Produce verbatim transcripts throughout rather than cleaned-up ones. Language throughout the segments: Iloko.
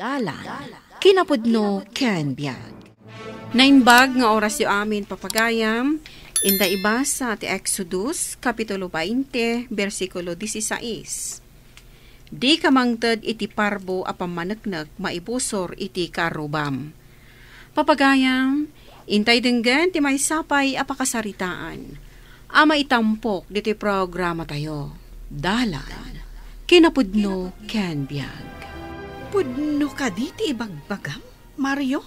Dalan, kinapudno ken biag. Naimbag nga orasyo amin, papagayam, inta ibasa ti Exodus, Kapitulo twenty, bersikulo dieciséis. Dika mangted iti parbo a pammaneknek maibusor iti karrubam. Papagayam, intay denggen ti maysa pay a pakasaritaan a maitampok ditoy programatayo. Dalan, kinapudno ken biag. Pudno kadi ti ibagbagam, Mario?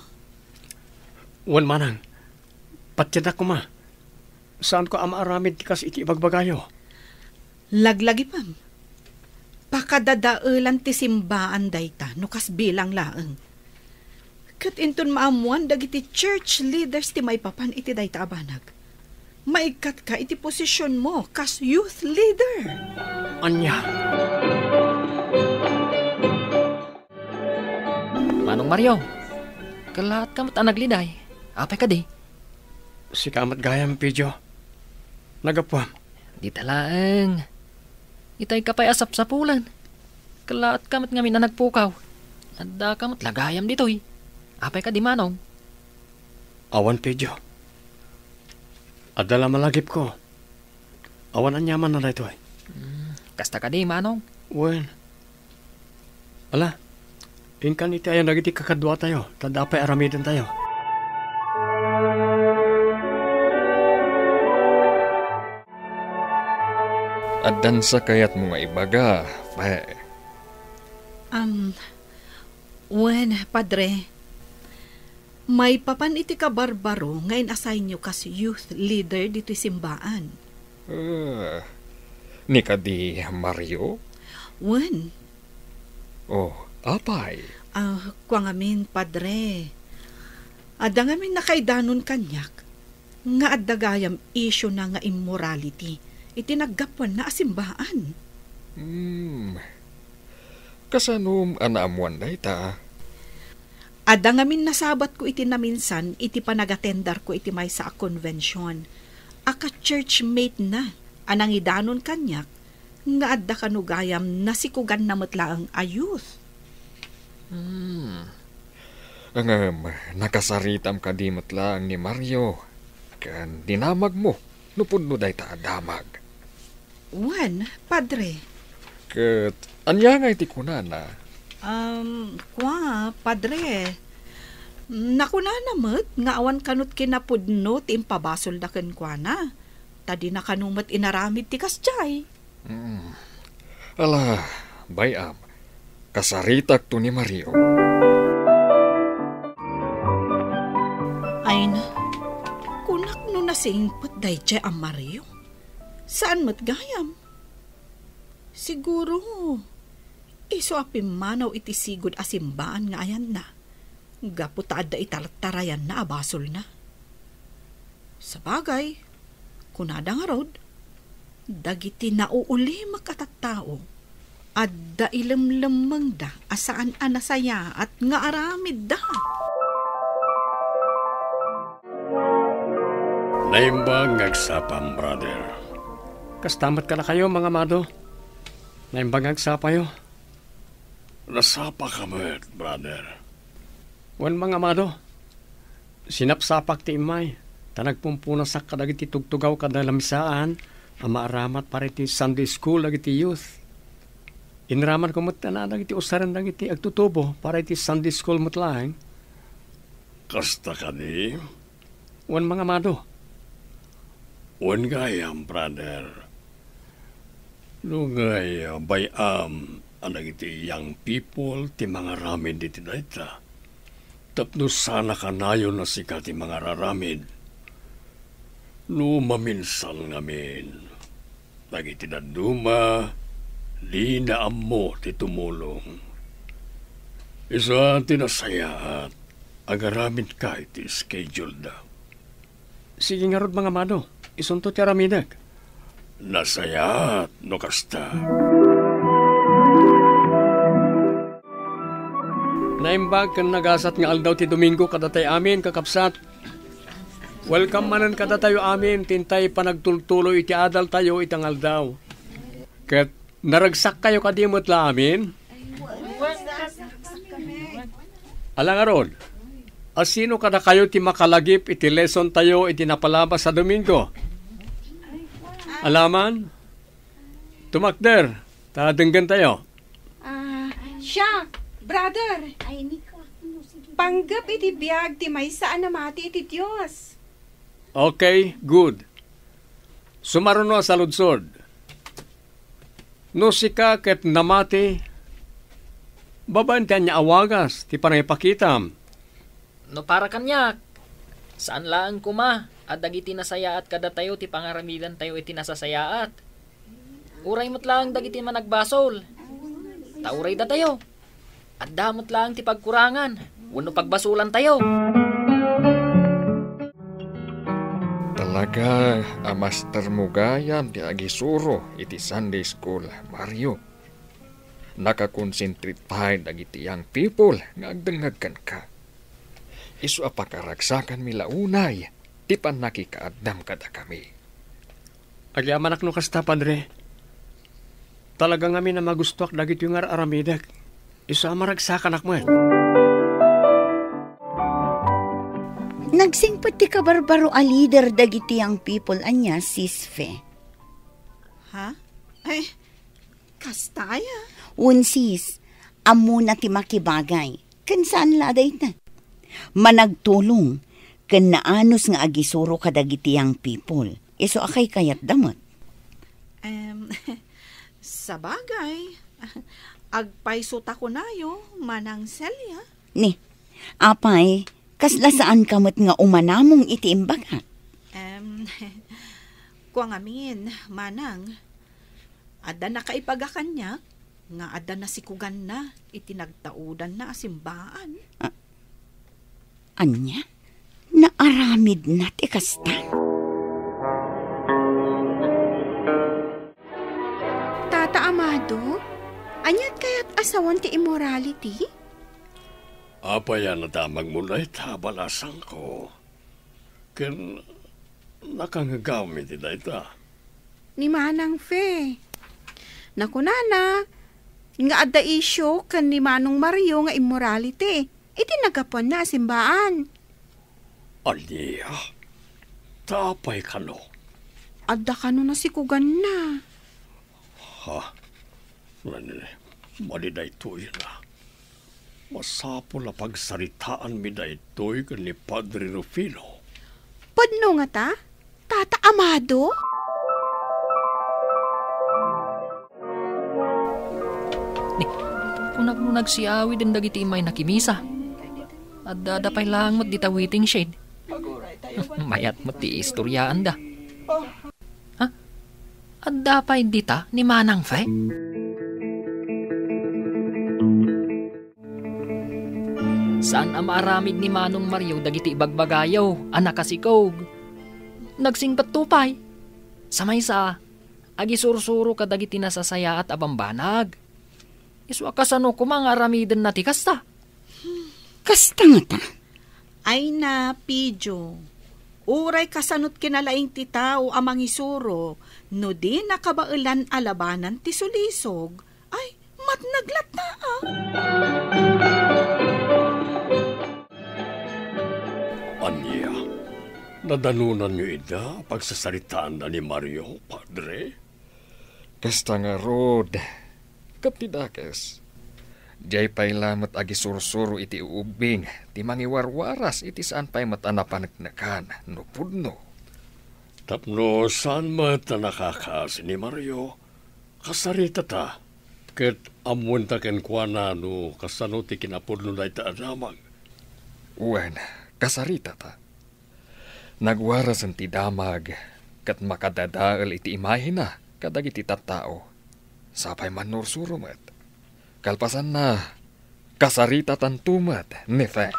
Wen, manang, patiennak koma. Saanko a maaramid ti kas iti ibagbagayo. Laglagipem. Pakadadaelan ti simbaan dayta no kas bilang laeng. Ket inton maammoan dagiti church leaders ti maipapan iti dayta a banag, maikkatka iti posisionmo kas youth leader. Ania? Manong Mario, kallaatka met a nagliday. Apay kadi? Sika met gayam, Pedro. Nagapuam. Dita laeng. Itay ka pay a sapsapulan. Kallaatka met ngamin a nagpukaw. Addaka met la gayam ditoy. Apay kadi, manong? Awan, Pedro. Adda la malagipko. Awan aniamanna daytoy. Hmm, kasta kadi, manong? Wen. Ala, inkan iti ayan dagiti kakaduatayo, ta adda pay aramidentayo. Addan sa kayatmo nga ibaga, Pe? Am, wen, Padre. Maipapan iti kabarbaro nga in-assignyo kas youth leader ditoy simbaan. Ah, ni kadi Mario? Wen. Oh, apay? Ah, kua ngamin, Padre. Adda ngamin nakaidanon kaniak nga adda gayam issue na nga immorality iti naggapuanna a simbaan. Hmm. Kasanom a naammoan dayta? Adda ngamin nasabatko iti naminsan iti panagatendarko iti maysa a konbension a ka-churchmate na a nangidanon kaniak nga adda kano gayam nasikuganna met laeng a youth. Hmm. Ngem, nakasaritam kadi met laeng ni Mario ken dinamagmo no pudno dayta a damag? Wen, Padre. Ket ania ngay ti kunana? Um, kua, Padre. Nakunana met nga awan kanot kinapudno ti impabasolda kenkuana, ta dina kano met inaramid ti kasdiay. Mm. Ala, bay-am, kasaritakto ni Mario. Ay na, kunak no nasingpet daydiay a Mario. Saan met gayam? Siguro, isu a pimmanaw iti sigud a simbaan nga ayanna, gapu ta adda itartarayanna a basolna. Sabagay, kunada ngarud, dagiti nauulimek a tattao, adda ilemlemmengda a saan a nasayaat nga aramidda. Naimbag nga agsapam, brother. Kasta met kadakayo, Manong Amado. Naimbag nga agsapayo. Nasapaka met, brother. Wen, Manong Amado. Sinapsapak ti immay, ta nagpumpunasak kadagiti tugtugaw kada lamisaan a maaramat para iti Sunday school dagiti youth. Inaramanko met dagiti usaren dagiti agtutubo para iti Sunday school met laeng. Kasta kadi? Wen, Manong Amado. Wen gayam, brother. No ngay, ah, bay-am a dagiti young people ti mangaramid iti dayta, tapno saan a kanayon a sika ti mangararamid. No maminsan ngamin, dagiti dadduma, dina ammo ti tumulong. Isu ti nasayaat, agaramidka iti schedule-da. Sige ngarud, Manong Amado. Isunto ti aramidek. Nasayaat no kasta. Naimbag ken nagasat nga aldaw ti Domingo kadatay amin, kakabsat. Welcome manen kadatayo amin, ti intay panagtultuloy iti adaltayo ita nga aldaw. Ket naragsakkayo kadi met la amin? Ala ngarud, asino kadakayo ti makalagip iti lesson tayo iti napalabas a Domingo? Alaman, tumakder, ta denggen tayo. Ah, siya, brother. Panggep iti biag ti maysa a namati iti Dios. Okay, good. Sumaruno a saludsod. No sika ket namati, babaen ti ania a wagas ti panangipakitam? No para kaniak, saan laeng koma a dagiti nasayaat kadatayo ti pangaramidantayo iti nasasayaat. Uray met laeng dagiti managbasol, ta uray datayo, adda met laeng ti pagkurangan wenno pagbasolantayo. Talaga a mastermo gayam ti agisuro iti Sunday school, Mario. Nakakonsentrate pay dagiti young people nga agdengngeg kenka. Isu a pakaragsakanmi la unay ti pannakikaaddam kadakami. Agyamanak no kasta, Padre. Talaga ngamin a magustoak dagitoy nga ar-aramidek. Isu a maragsakanak met. Nagsingpet ti kabarbaro a leader dagiti young people ania, Sis Fe. Ha? Ay, kasta aya? Wen, sis, ammona ti makibagay. Ken saan la a dayta. Managtulong ken naanus nga agisuro kadagiti young people. Isu a kaykayatda met. Em, sabagay, agpayso ta kunayo, Manang Celia. Ni, apay, kasla saanka met nga umanamong iti imbagak? Em, kua ngamin, Manang, adda nakaibaga kaniak nga adda nasikuganna iti nagtaudanna a simbaan. A-, ania? Naaramidna ti kasta? Tata Amado, aniat kayat a sawen ti immorality? Apay a nadamagmo dayta, balasangko? Ken nakangngegam iti dayta. Ni Manang Fe. Nakunana nga adda isyu ken ni Manong Mario nga immorality iti naggapuanna a simbaan. Ania? Ta apay kano? Adda kano nasikuganna. Ha? Wen, madi daytoy na. Masapul a pagsaritaanmi daytoy ken ni Padre Rufino. Pudno ngata, Tata Amado? Ni, kunak no nagsiawiden dagiti immay nakimisa. Adda-adda pay laeng met dita waiting shed. Mayat met ti istoryaanda. Ha? Adda pay dita ni Manang Fe? Saan a maaramid ni Manong Mario dagiti ibagbagayo a nakasikog. Nagsingpetto pay. Sa maysa, agisursuro kadagiti nasasayaat a bambanag. Isu a kasano koma nga aramidenna ti kasta? Kasta ngata? Ay na, Pidio. Uray kasanot kinalaing ti tao a mangisuro no di nakabaelan a labanan ti sulisog, ay, matnag latta, a. Ania, nadanonanyo ida a pagsasaritaanda ni Mario, Padre? Kasta ngarud, ket ti dakes, diay pay lamet agisursuro iti uubbing ti mangiwarwaras iti saan pay met a napaneknekan no pudno. Tapno saan met a nakakaasi ni Mario, kasaritata, ket ammoenta kenkuana no kasano ti kinapudno dayta a damag. Wen, kasaritata. Nagwarasen ti damag ket makadadael iti imahina kadagiti tattao. Sapay mannursuro met. Kalpasanna, kasaritatanto met ni Fe.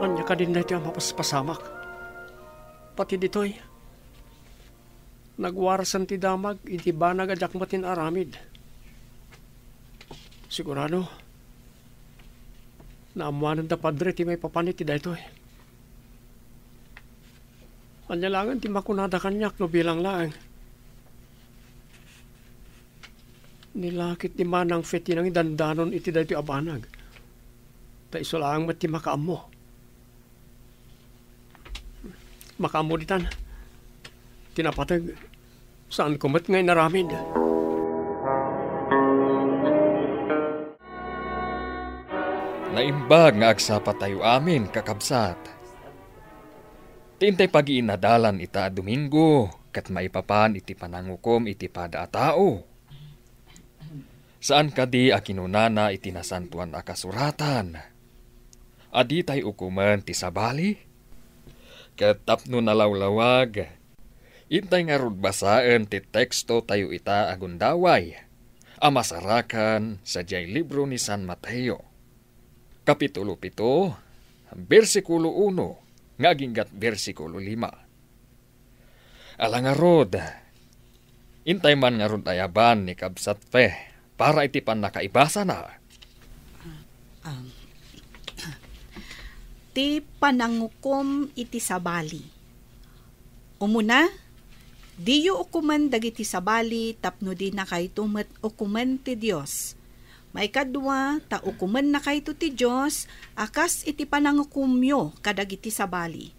Ania kadin daytoy a mapaspasamak? Pati ditoy, nagwarasen ti damag iti banag a diak met in-aramid. Sigurado, naammoanen da, Padre, ti maipapan iti daytoy. Ania laengen ti makunada kaniak no bilang laeng? Ni la ket ni Manang Fe ti nangidandanon iti daytoy a banag. Ta isu laeng met ti makaammo. Makaammo ditan. Ti napateg, saanko met nga inaramid. Naimbag nga agsapatayo amin, kakabsat. Ti intay pagiinadalan ita a Domingo, ket maipapan iti panangukom iti pada a tao. Saan kadi a kinunana iti Nasantoan a Kasuratan a ditay ukomen ti sabali? Ket tapno nalawlawag, intay ngarud basaen ti tekstotayo ita a gundaway a masarakan sadiay libro ni San Mateo, Kapitulo pito, bersikulo uno nga aginggat bersikulo lima. Ala ngarud, intay man ngarud ayaban ni Kabsat Fe para iti pannakaibasana. Ah, ti panangukom iti sabali. Umuna, diyo ukomen dagiti sabali tapno dinakayto met ukomen ti Dios. Maikadua, ta ukomennakayto ti Dios a kas iti panangukomyo kadagiti sabali.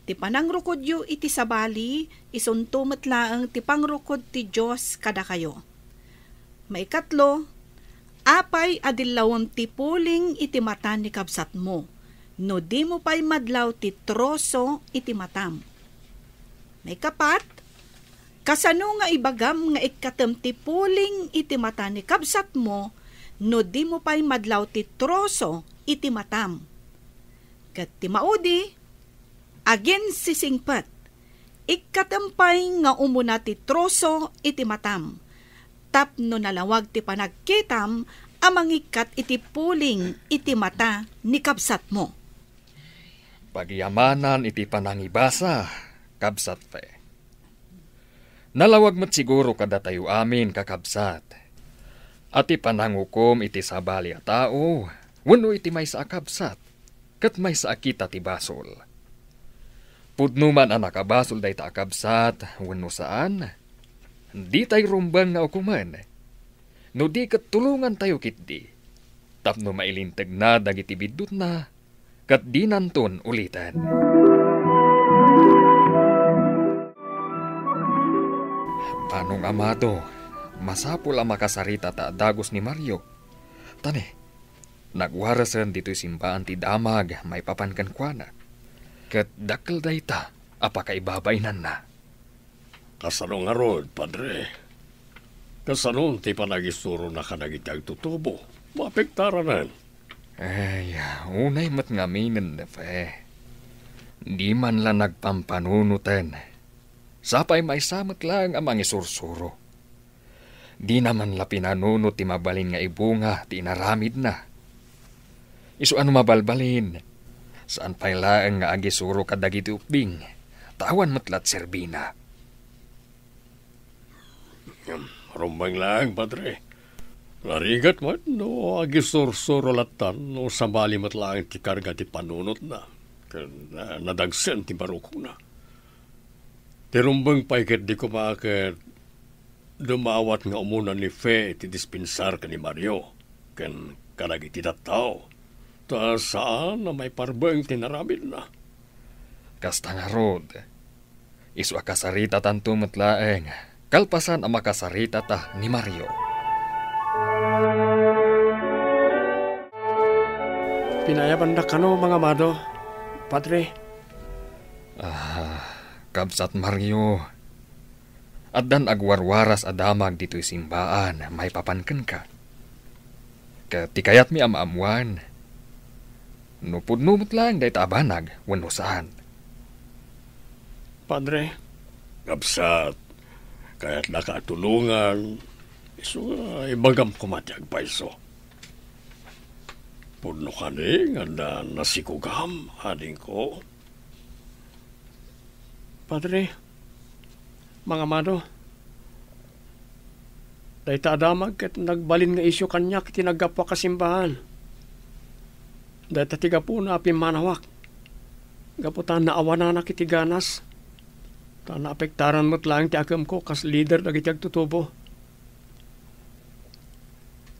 Ti panangrukodyo iti sabali, isunto met laeng ti pangrukod ti Dios kadakayo. Maikatlo, apay a dillawem ti puling iti mata ni kabsatmo, no dimo pay madlaw ti troso iti matam? Maikapat, kasano nga ibagam nga ikkatem ti puling iti mata ni kabsatmo, no dimo pay madlaw ti troso iti matam? Ket ti maudi, aginsisingpet, ikkatem pay nga umuna ti troso iti matam, tapno nalawag ti panagkitam a mangikkat iti puling iti mata ni kabsatmo. Pagyamanan iti panangibasa, Kabsat Fe. Nalawag met siguro kadatayo amin, kakabsat, a ti panangukom iti sabali a tao wenno iti maysa a kabsat ket maysa a kita ti basol. Pudno man a nakabasol dayta a kabsat wenno saan, ditay rumbeng nga ukomen no di ket tulongantayo ketdi tapno mailintegna dagiti biddutna ket dinanton uliten. Manong Amado, masapul a makasaritata a dagus ni Mario. Ta ne, nagwaresen ditoy simbaan ti damag maipapan kenkuana. Ket dakkel dayta a pakaibabainanna. Kasano ngarud, Padre? Kasano ti panagisurona kadagiti agtutubo? Mapektaranen. Ay, unay met ngaminen, Fe. Di man la nagpampanunoten. Sapay maysa met laeng a mangisursuro. Dina man la pinanunot ti mabalin nga ibunga ti inaramidna. Isu a no mabalbalin, saan pay laeng nga agisuro kadagiti ukbing, ta awan met la ti serbina. Rumbeng laeng, Padre. Narigat met no agisursuro lattan no sabali met laeng ti karga ti panunotna, ken, ah, nadagsen ti barukongna. Ti rumbeng pay ketdi koma ket dumawat nga umuna ni Fe iti dispensar ken ni Mario ken kadagiti tattao, ta saan a maiparbeng ti inaramidna. Kasta ngarud, isu a kasaritatanto met laeng kalpasan a makasaritata ni Mario. Pinayabandak kano, Manong Amado, Padre? Ah, Kabsat Mario, addan agwarwaras a damag ditoy simbaan maipapan kenka. Ket ti kayatmi a maammuan, no pudno met laeng dayta a banag wenno saan. Padre. Kabsat, kayatnaka a tulongan, isu nga ibagam koma ti agpayso. Pudno kadi nga adda nasikogam, adingko? Padre, Manong Amado, dayta a damag ket nagbalin nga isyu kaniak iti naggapuak a simbaan. Dayta ti gapuna a pimmanawak. Gapu ta naawananak iti ganas, ta naapektaran met laeng ti akemko kas lider dagiti agtutubo.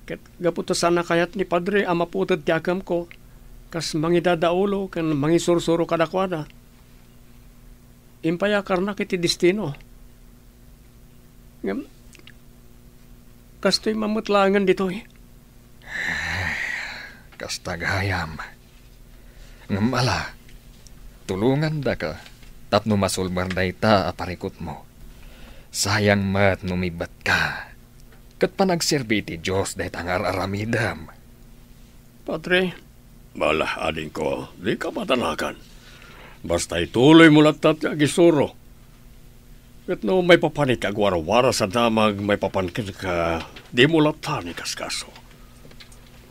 Ket gapu ta saan a kayat ni Padre a maputed ti akemko kas mangidadaulo ken mangisursuro kadakuada, impayakarnak iti destino. Ngem, kastoy met laengen ditoy. Kasta gayam. Ngem ala, tulongandaka tapno masulbar dayta a parikutmo. Sayang met no umibbatka. Ket panagserbi iti Dios dayta nga ar-aramidem. Padre. Ala, adingko, dika madanagan. Basta ituloymo latta ti agisuro. Ket no maipapan iti agwarwaras a damag maipapan kenka, dimo latta ni kaskaso.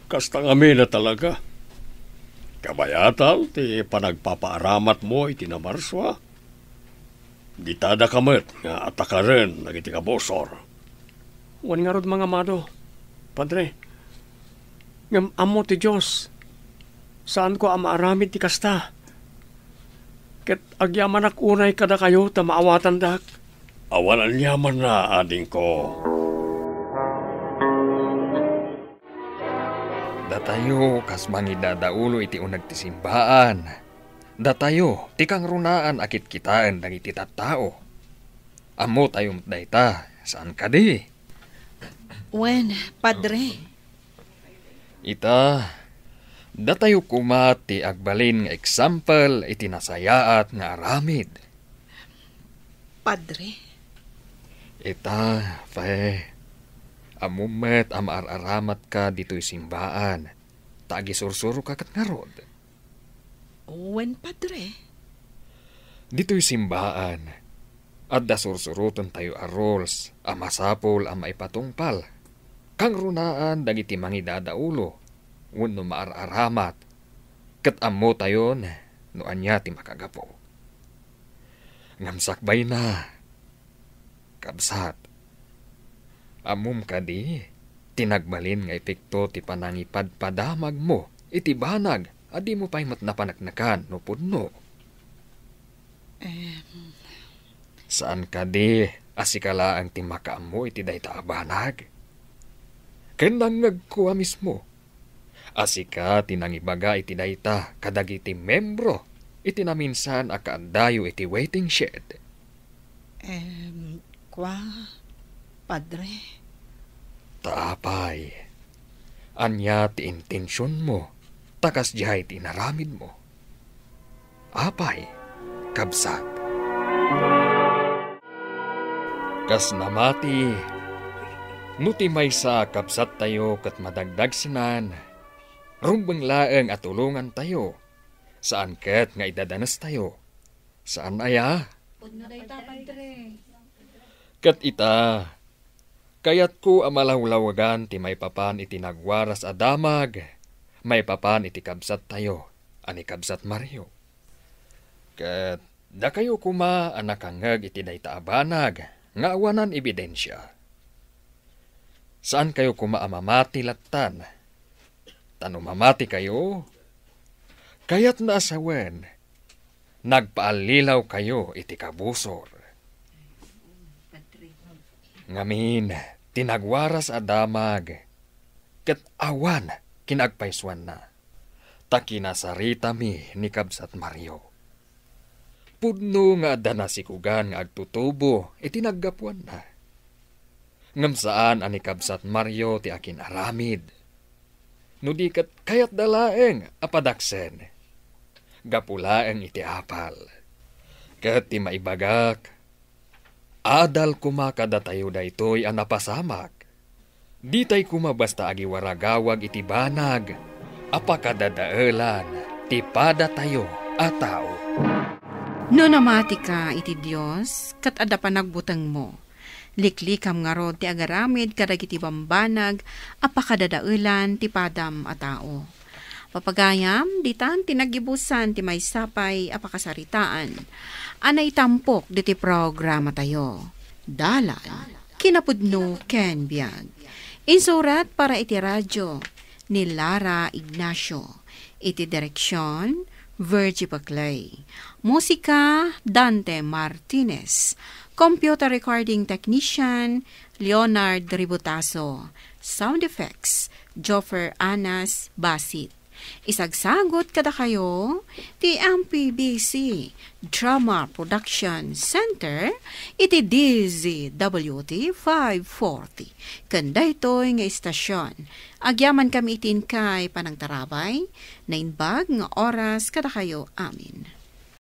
Kasta ngamin a talaga. Kabayatan ti panagpapaaramatmo iti Namarsua. Ditada ka met nga atakaren dagiti kabusor. Wen ngarud, Mangamado, Padre, ngem ammo ti Dios, saanko a maaramid ti kasta. Ket agyamanak unay kadakayo ta maawatandak. Awan aniamanna, adingko. Datayo kas mangidadaulo iti uneg ti simbaan. Datayo ti kangrunaan a kitkitaen dagiti tattao. Ammotayo met dayta, saan kadi? Wen, Padre. Ita, datayo koma ti agbalin nga eksampel iti nasayaat nga aramid. Padre. Ita, Fe, ammom met a maar-aramatka ditoy simbaan, ta agisursuroka ket ngarud. Wen, Padre. Ditoy simbaan, adda sursurotentayo a rules a masapul a maipatungpal. Kangrunaan dagiti mangidadaulo wenno maar-aramat, ket ammotayon no ania ti makagapu. Ngem sakbayna, kabsat, ammom kadi ti nagbalin nga epekto ti panangipadpadamagmo iti banag a dimo pay met napaneknekan no pudno? Em. Saan kadi a sika laeng ti makaammo iti dayta a banag? Ken nangngegko a mismo a sika ti nangibaga iti dayta kadagiti membro iti naminsan a kaaddayo iti waiting shed. Em, kua, Padre. Ta apay, ania ti intensionmo ta kasdiay ti inaramidmo? Apay, kabsat? Kas namati, no ti maysa a kabsattayo ket madagdagsenan, rumbeng laeng a tulongantayo, saan ket nga idadanestayo. Saan aya? Pudno dayta, Padre. Ket ita, kayatko a malawlawagan ti maipapan iti nagwaras a damag, maipapan iti kabsattayo a ni Kabsat Mario. Ket dakayo koma a nakangngeg iti dayta a banag nga awanan ebidensia. Saankayo koma a mamati lattan. Ta no mamatikayo, kayatna a sawen, nagpaallilawkayo iti kabusor. Ngamin, ti nagwaras a damag, ket awan kinaagpaysuanna. Ta kinasaritami ni Kabsat Mario. Pudno nga adda nasikugan nga agtutubo iti naggapuanna. Ngem saan a ni Kabsat Mario ti akin-aramid. No di ket kayatda laeng a padaksen. Gapu laeng iti apal. Ket ti maibagak, adal koma kadatayo daytoy a napasamak. Ditay koma basta agiwaragawag iti banag a pakadadaelan ti padatayo a tao. No namatika iti Dios, ket adda panagbutengmo, liklikam ngarud ti agaramid kadagiti bambanag a pakadadaelan ti padam a tao. Papagayam, ditan ti nagibusan ti maysa pay a pakasaritaan a naitampok diti programatayo. Dalan, kinapudno ken biag. Insurat para iti radyo ni Lara Ignacio. Iti direksion, Virgie Paclay. Musika, Dante Martinez. Computer recording technician, Leonard Ributaso. Sound effects, Joffer Anas Basit. Isagsagut kadakayo ti M P B C Drama Production Center iti D Z W T five forty. Ken daytoy nga istasyon, agyaman kami iti inkay panangtarabay, naimbag nga oras kadakayo amin.